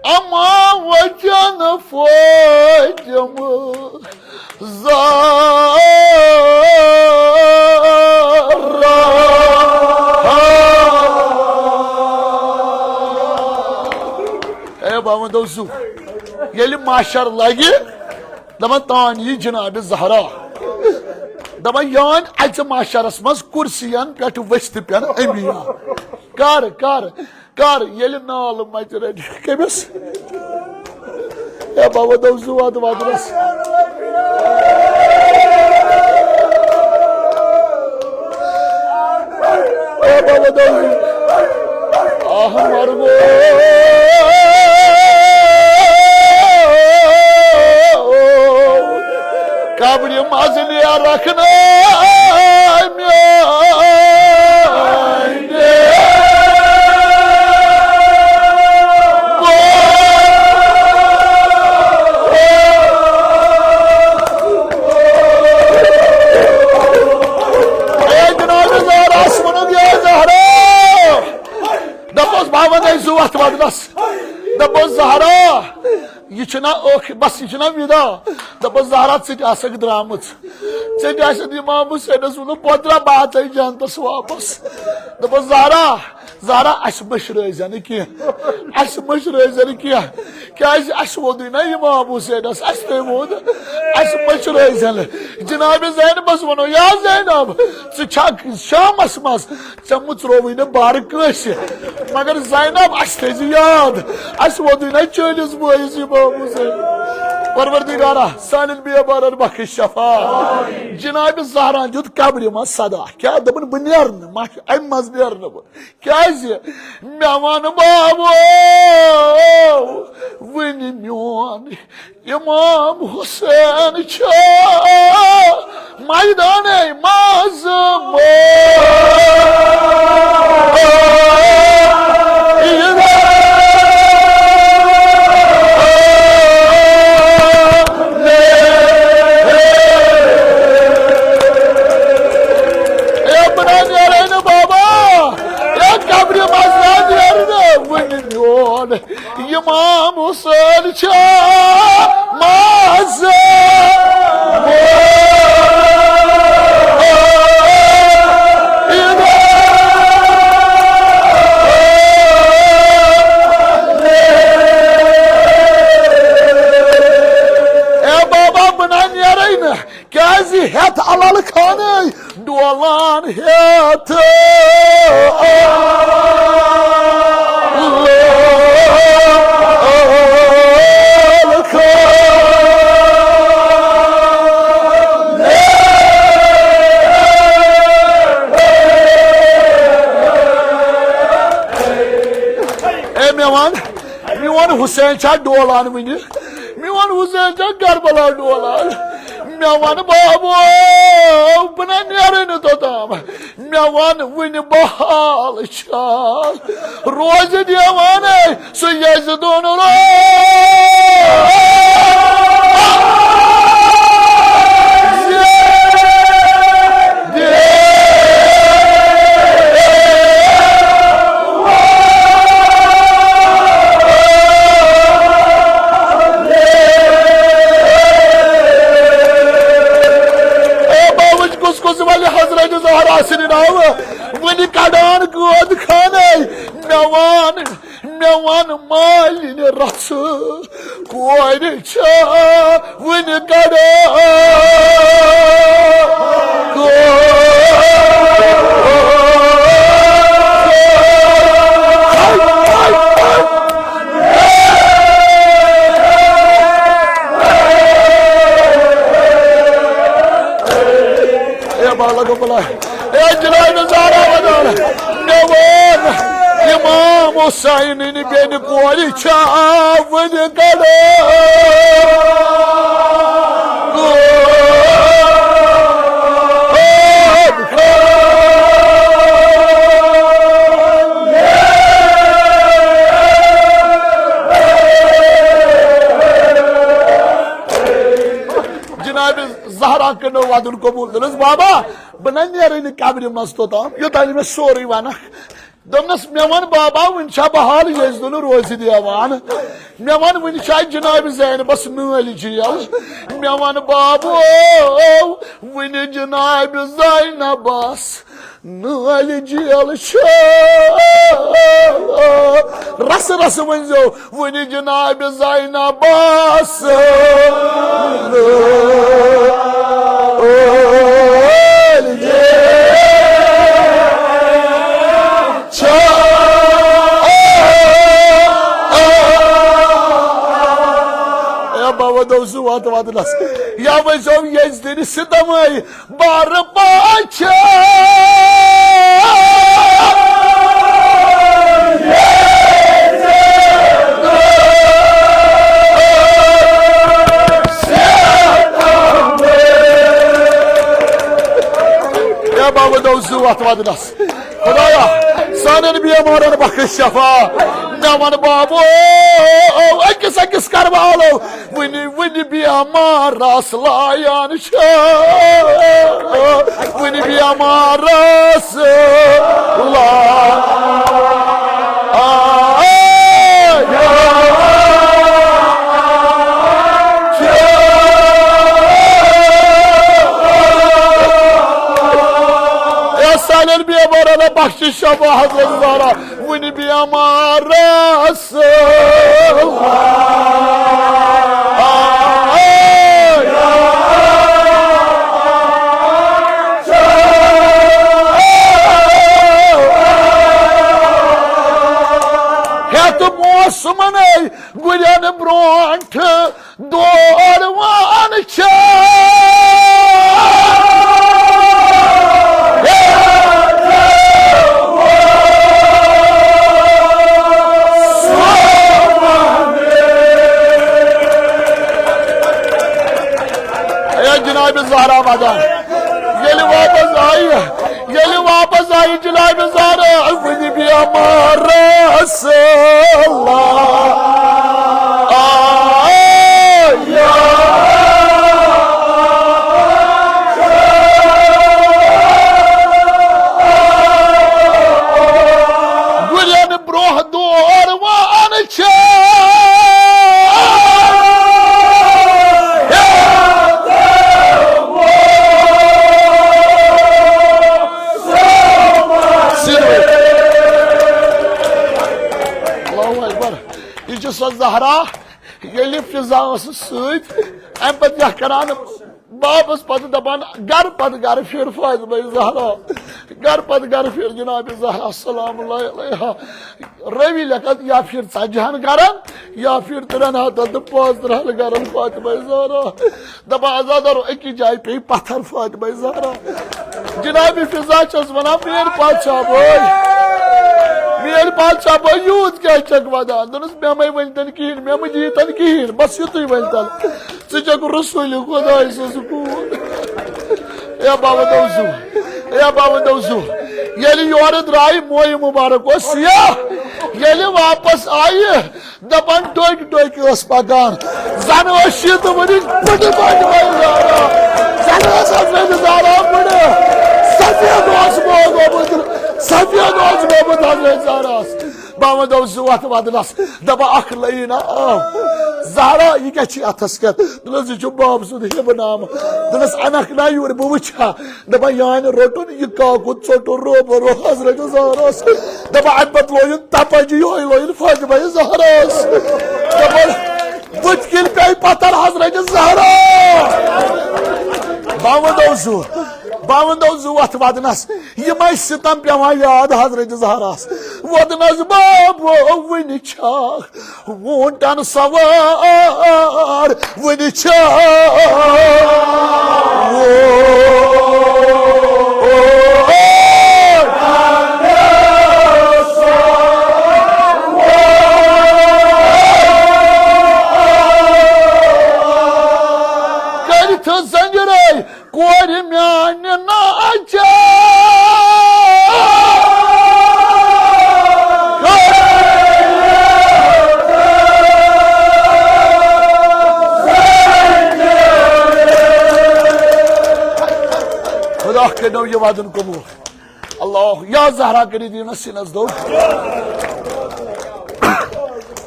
اما وۄتھن فٲطمہٕ زہرا۔ اے بابا دَزوٗ، ییٚلہِ محشر لگہِ، دپان تان یی جناب زہرا۔ دپان یان اژِ محشرس منٛز کرسین پٮ۪ٹھ ؤستھ پٮ۪ن انبیاء۔ کر، کر، کر، ییٚلہِ نال مژِ رٹہِ۔ کٔمِس؟ A Baba دَزوٗ، وَد وَدنس۔ اے بابا دَزوٗ۔ آہ مرگو۔ قبرِ منٛز نیرکھ نہٕ میانہِ اے جناب زہرا، اسہِ ووٚنُکھ، یا زہرا۔ دپوس، بہٕ ونے زُ وتھ ودنس۔ دپوس، زہرا، یہِ چھُنہ ٲخ-، بس، یہِ چھُنہ ودا۔ دپوس، زہرا، ژٕ تہِ آسکھ درامٕژ۔ ژےٚ تہِ آسٮ۪تھ امام حسینس ووٚنمُت، پۄترا، بہٕ اژے جنتس واپس۔ دپوس، زہرا، زہرا، اسہِ مٔشرٲے زِ نہٕ کینٛہہ۔ اسہِ مٔشرٲے زِ نہٕ کینٛہہ۔ کیازِ؟ اسہِ ووٚنُے نہ امام حسینس، اسہِ تہِ ووٚن، اسہِ مٔشرٲے زِ نہٕ۔ جناب زینبس ووٚنُن، یا زینب، ژٕ چھکھ شامس منٛز، ژےٚ مٔژرووُے نہٕ بارٕ کٲنٛسہِ۔ مگر زینب، اسہِ تھٲیزِ یاد، اسہِ ووٚنُے نہ چٲنِس بٲیِس امام حسین۔ پروردگارا، سانٮ۪ن بے بارن بخش شفا۔ جناب زہرا دیُت قبرِ منٛز صدا۔ کیٛاہ دوٚپُن؟ بہٕ نیرٕ نہٕ، مہ-، امہِ منٛز نیرٕ نہٕ بہٕ۔ کیٛازِ؟ مےٚ وَن بابو، وٕنہِ میون امام حسین چھا میدانَے منٛز۔ اے بہٕ نہ نیرے نہٕ بابا، مُسل چھا مازٕ۔ اے بابا، بہٕ نہ نیرے نہٕ۔ کیازِ ہیتھ علل خانٕے ڈولان ہیتھ۔ اے مےٚ وَن، میون حسین چھا ڈولان وٕنہِ؟ میون حسین چھا کربلا ڈولان؟ مےٚ وَن بابو، بہٕ نہ نیرے نہٕ توٚتام۔ مےٚ وَن وٕنہِ بحال چھا روزِ دیوانے سُہ یزدُن روزِ۔ اے بابا، وٕچھ کُس کُس ولہِ حضرت زہرا سٕنٛدِ ناوٕ وٕنہِ کڑان قٲد خانَے۔ مےٚ وَن، مےٚ وَن مالِنہِ رژھٕ کورِ چھا وٕنہِ کڑان۔ اے بالا گوٚبلا، اے جناب زہرا ودان، مےٚ ووٚن امام حسینٕنۍ بیٚنہِ کورِ چھا وٕنہِ کڑان۔ جناب زہرا کٔرنو وعدُن قبول، دوٚپنس، بابا، بہٕ نہ نیرے نہٕ قبرِ منٛز توٚتام، یوٚتام نہٕ مےٚ سورُے ونکھ۔ دوٚپنس، مےٚ وَن بابا، وٕنہِ چھا بحال یزدُن روزِ دیوان؟ مےٚ وَن، وٕنہِ چھا جناب زینبس نٲلۍ جیل؟ مےٚ وَن بابو، وٕنہِ جناب زینبس نٲلۍ جیل چھِ۔ رسہٕ رسہٕ ؤنۍزیو، وٕنہِ جناب زینبس نٲلۍ جیل چھِ۔ اے بابا، دوٚپ زٕ وَتھ وَدنَس۔ یا ؤنۍزیو ییٚژھِ دِنہِ ستمٕے بار پاچھا۔ اے بابا، دوٚپ زٕ وَتھ وَدنَس۔ خدایا، سانٮ۪ن بیمارن بخش شفا۔ مےٚ وَن بابو، أکِس أکِس کربالو، وٕنہِ وٕنہِ بیمارس لایان چھِ، وٕنہِ بیمارس لایان چھِ۔ اے سانٮ۪ن بیمارن بخش شفا حضرت زہرا، وٕنہِ بیمارس ہیٚتھ موسمنٕے گُرٮ۪ن برونٛٹھ دور وان چھِ۔ اے جناب زہرا مدن، ییٚلہِ واپس آیہِ، ییٚلہِ واپس آیہِ جناب زہرا، وٕنہِ بیمارس لایان گُرٮ۪ن برونٛہہ دور وان چھِ۔ یہِ چھِ سۄ زہرا، ییٚلہِ فضا ٲسٕس سۭتۍ، اَمہِ پتہٕ کیٛاہ کران؟ بابس پتہٕ دپان، گرٕ پتہٕ گرٕ پھِر فاطمہ زہرا، گرٕ پتہٕ گرٕ پھِر جناب زہرا سلام اللہ علیہا۔ رٲوی لیکھان، یا پھِر ژتجی ہن گرن، یا پھِر ترٛٮ۪ن ہتن تہٕ پانٛژترٕٛہن گرن فاطمہ زہرا۔ دپان، عزادارو، أکِس جایہِ پیٚیہِ پتھر فاطمہ زہرا۔ جناب فضا چھس ونان، میٲنۍ پادشاہ بٲے، میٲنۍ پادشاہ بٲے، یوٗت کیٛاہ چھکھ ودان؟ دوٚپنس، مےٚ مَے ؤنۍ تن کِہیٖنۍ، مےٚ مہٕ دِیِو تن کِہیٖنۍ، بس یُتُے ؤنۍ تن۔ ژٕ چھکھ رسول خداے سٕنٛز کوٗر۔ اے بابا دوزو، اے بابا دوزو، ییٚلہِ یورٕ درٛایہِ مویہِ مُبارک اوس سیاہ، ییٚلہِ واپس آیہِ، دپان ڈوکۍ ڈوکۍ ٲس پکان، زن ٲس شیٖتہٕ ؤرِش بٕڈٕ بنہِ وٲلۍ زہرا، زن ٲس حضرت زہرا بٕڈٕ، سفید اوس موگومُت، سفید اوس گومُت حضرت زہراہس۔ بہٕ وۄنۍ دوٚپ زٕ وَتھ ودنس، دپان اکھ لٲیِن آو۔ زہرا، یہِ کیٛاہ چھی اتھس کٮ۪تھ؟ دوٚپنس، یہِ چھُ باب سُنٛد ہِبہٕ نامہٕ۔ دوٚپنس، انکھ نا یور، بہٕ وٕچھِ ہا۔ دپان، یانہِ روٚٹُن یہِ کاکُد ژوٚٹُن روبہ رو حضرت زہراہس۔ دپان، امہِ پتہٕ لویُن تپجہِ یِہوٚے لویُن فاطمہ زہراہس۔ دپان، بٕتھِ کِنۍ پیٚیہِ پتھر حضرت زہرا۔ بہٕ وۄنۍ دوٚپ زٕ، بہٕ وۄنۍ دوٚپ زٕ وۄتھ ودنس، یِمے ستم پیٚوان یاد حضرت زہراہس۔ ودنس بابو وُنہِ چھا وونٹن سوار وُنہِ چھا۔ کٔرِتھ زنجیرے کورِ میانہِ ناچار۔ خدا کٔرِو یہِ وعدُن قبول۔ اللہ، یا زہرا کٔرِو دیٖنَس سیٖنَس دوٚب۔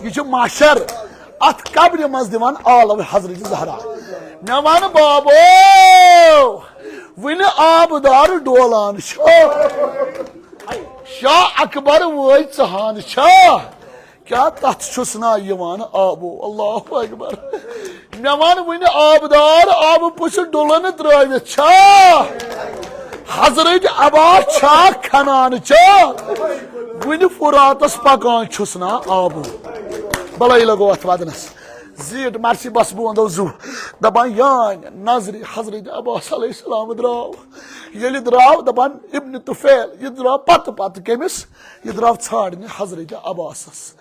یہِ چھُ محشر۔ اتھ قبرِ منٛز دِوان آلو حضرت زہرا۔ مےٚ وَن بابو، وُنہِ آبہٕ دار ڈولان چھُ۔ شاہ اکبر وٲے ژہان چھا؟ کیٛاہ تتھ چھُس نا یِوان آبو؟ اللہ اکبر۔ مےٚ وَن وُنہِ آبہٕ دار آبہٕ پُژھِ ڈُلن ترٲوِتھ چھا؟ حضرت عباس چھا کھنان چھا؟ وُنہِ فراتس پکان چھُس نا آبو۔ بلٲے لگو اتھ ودنس۔ زیٖٹھ مرثی بس بہٕ وَنہٕ زُو۔ دپان یانۍ نظرِ حضرت عباس علیہ السلام درٛاو۔ ییٚلہِ درٛاو، دپان ابن طفیل، یہِ درٛاو پتہٕ پتہٕ کٔمِس؟ یہِ درٛاو ژھانٛڈنہِ حضرت عباسس۔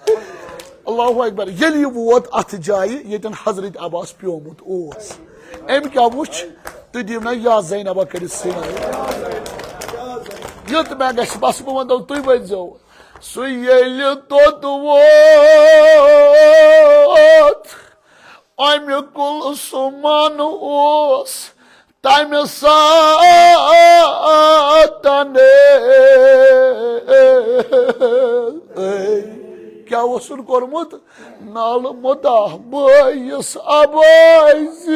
اللہ اکبر۔ ییٚلہِ یہِ ووت اتھ جایہِ ییٚتٮ۪ن حضرت عباس پیومُت اوس، أمۍ کیٛاہ وُچھ؟ تُہۍ دِیِو نا یا زینبا کٔرِتھ سیٖنَے۔ یُتھ مےٚ گژھِ بس، بہٕ وَنہٕ تۄہہِ، تُہۍ ؤنۍزیو۔ سُہ ییٚلہِ توٚت ووت، امہِ کُلثومن اوس تمہِ ساتن۔ کیٛاہ اوسُن کوٚرمُت؟ نالہٕ مُداہ بٲیِس عباسِ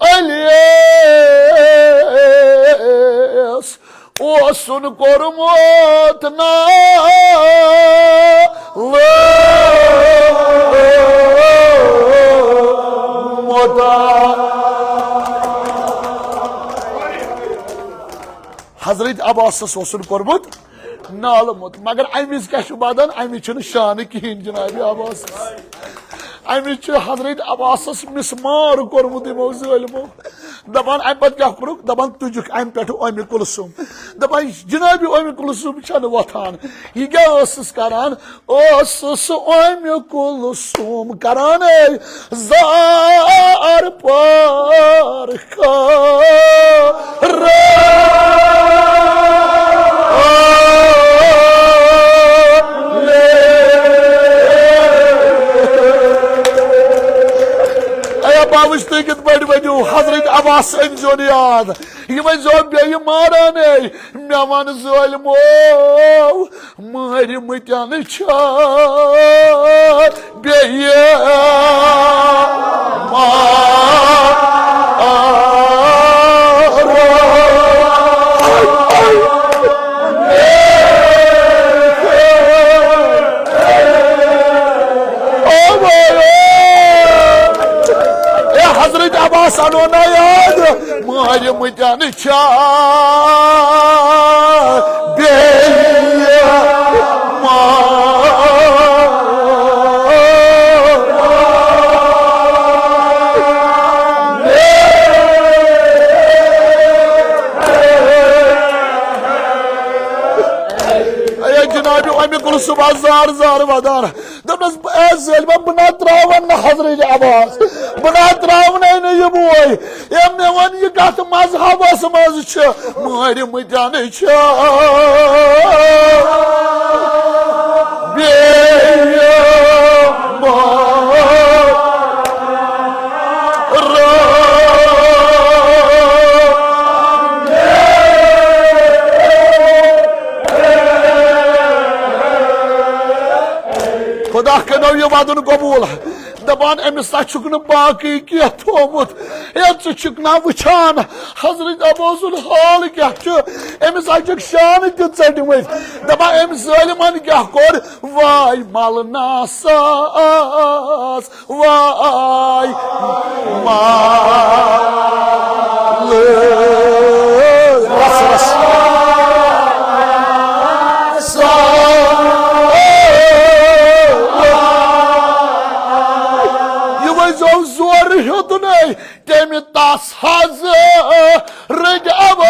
علیس اوسُن کوٚرمُت نالہٕ مُداہ۔ حضرت عباسس اوسُن کوٚرمُت نالہٕ مُداہ، مگر امہِ وِزِ کیٛاہ چھُ ودان؟ امہِ وِزِ چھُنہٕ شانہٕ کِہیٖنۍ جناب عباسس۔ امہِ وِزِ چھُ حضرت عباسس مسمار کوٚرمُت یِمو ظٲلمو۔ دپان، امہِ پتہٕ کیٛاہ کوٚرُکھ؟ دپان، تُجُکھ امہِ پٮ۪ٹھٕ اُمہِ کلثوم۔ دپان، جناب اُمہِ کلثوم چھنہٕ وۄتھان۔ یہِ کیٛاہ ٲسٕس کران؟ اوسُس اُمہِ کلثوم کران، اے زار پار خار۔ اے باوش، تُہۍ کِتھ پٲٹھۍ ؤنِو؟ حضرت عباس أنۍزیون یاد۔ یہِ ؤنۍزیو بیٚیہِ ماران، اے مےٚ وَن ظٲلمو، مٲرۍ مٕتٮ۪ن چھا بیٚیہِ ماران۔ سنو نا یاد، مارِ مٕتٮ۪ن چھا بیٚیہِ مارِ۔ اے جناب، اَمہِ کُن صُبحس زار زار ودان۔ دوٚپنَس، "اے ظٲلمہ، بہٕ نہ ترٛاوَن نہٕ حضرت عباس، بہٕ نہ ترٛاونَے نہٕ یہِ بوے۔ أمۍ مےٚ ووٚن، یہِ کَتھ مذہبَس منٛز چھِ؟ مٲرۍ مٕتٮ۪ن چھِ بیٚیہِ ماران۔" خدا کٔرِو یہِ وَدُن قبوٗل۔ دَپان، أمِس ہا چھُکھ نہٕ باقٕے کینٛہہ تھوٚومُت۔ ہے، ژٕ چھُکھ نا وٕچھان، حضرت ابوس سُنٛد حال کیٛاہ چھُ؟ أمِس ہا چھِکھ شانہٕ تہِ ژٔٹمٕتۍ۔ دَپان، أمۍ ظٲلمَن کیٛاہ کوٚر؟ واے مَلناسَس، واے مال۔ رس رس۔ یہِ ؤنۍزیو زورٕ ہیوٚتُن ہے، تٔمۍ تس حضرت ابو۔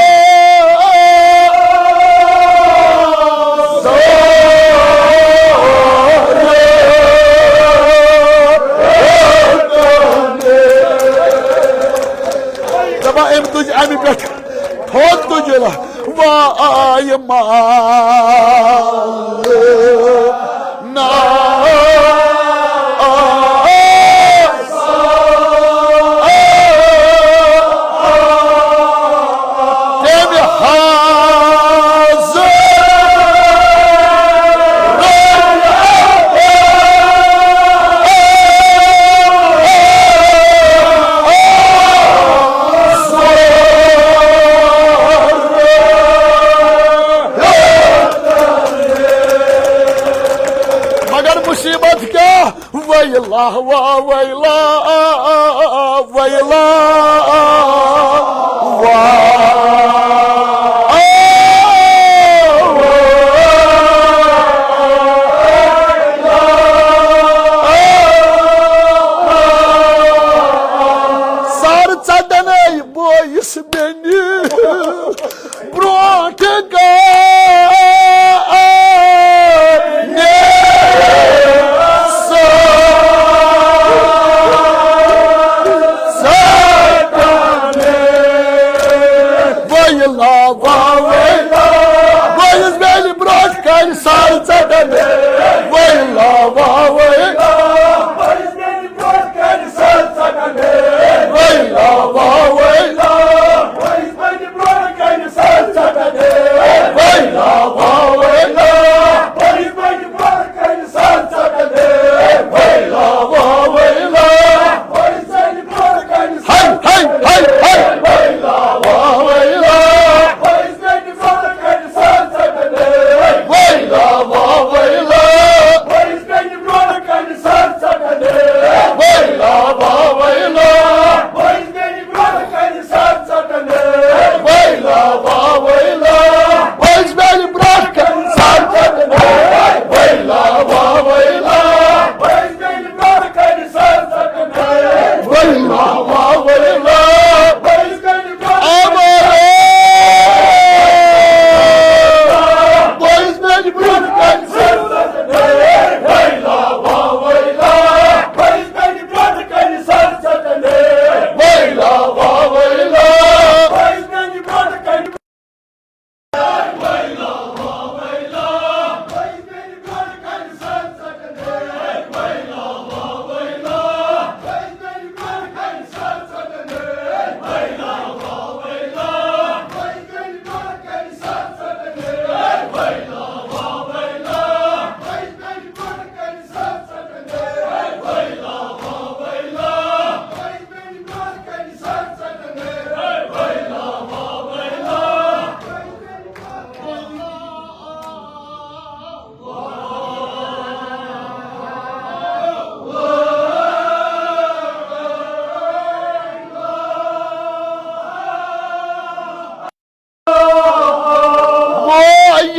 دپان أمۍ تُج اَمہِ پٮ۪ٹھ تھوٚد تُجُل، واے مال۔ نا۔ تٔمۍ حضرت مگر مصیبت کیٛاہ؟ ویلا وا ویلا، ویلا وا۔ سر ژٹنے بٲیِس بیٚنہِ۔ برونٛٹھ کَنہِ سا-، سَتَن۔ وَیلا وا وَیلا، بٲیِس بیٚنہِ برونٛٹھ کَنہِ سَر ژَٹَن۔ وَیلا وا وَیلا، بٲیِس بیٚنہِ برونٛٹھ کَنہِ سَر ژَٹَن۔ وَیلا وا وَیلا۔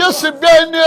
أمِس بیٚنہِ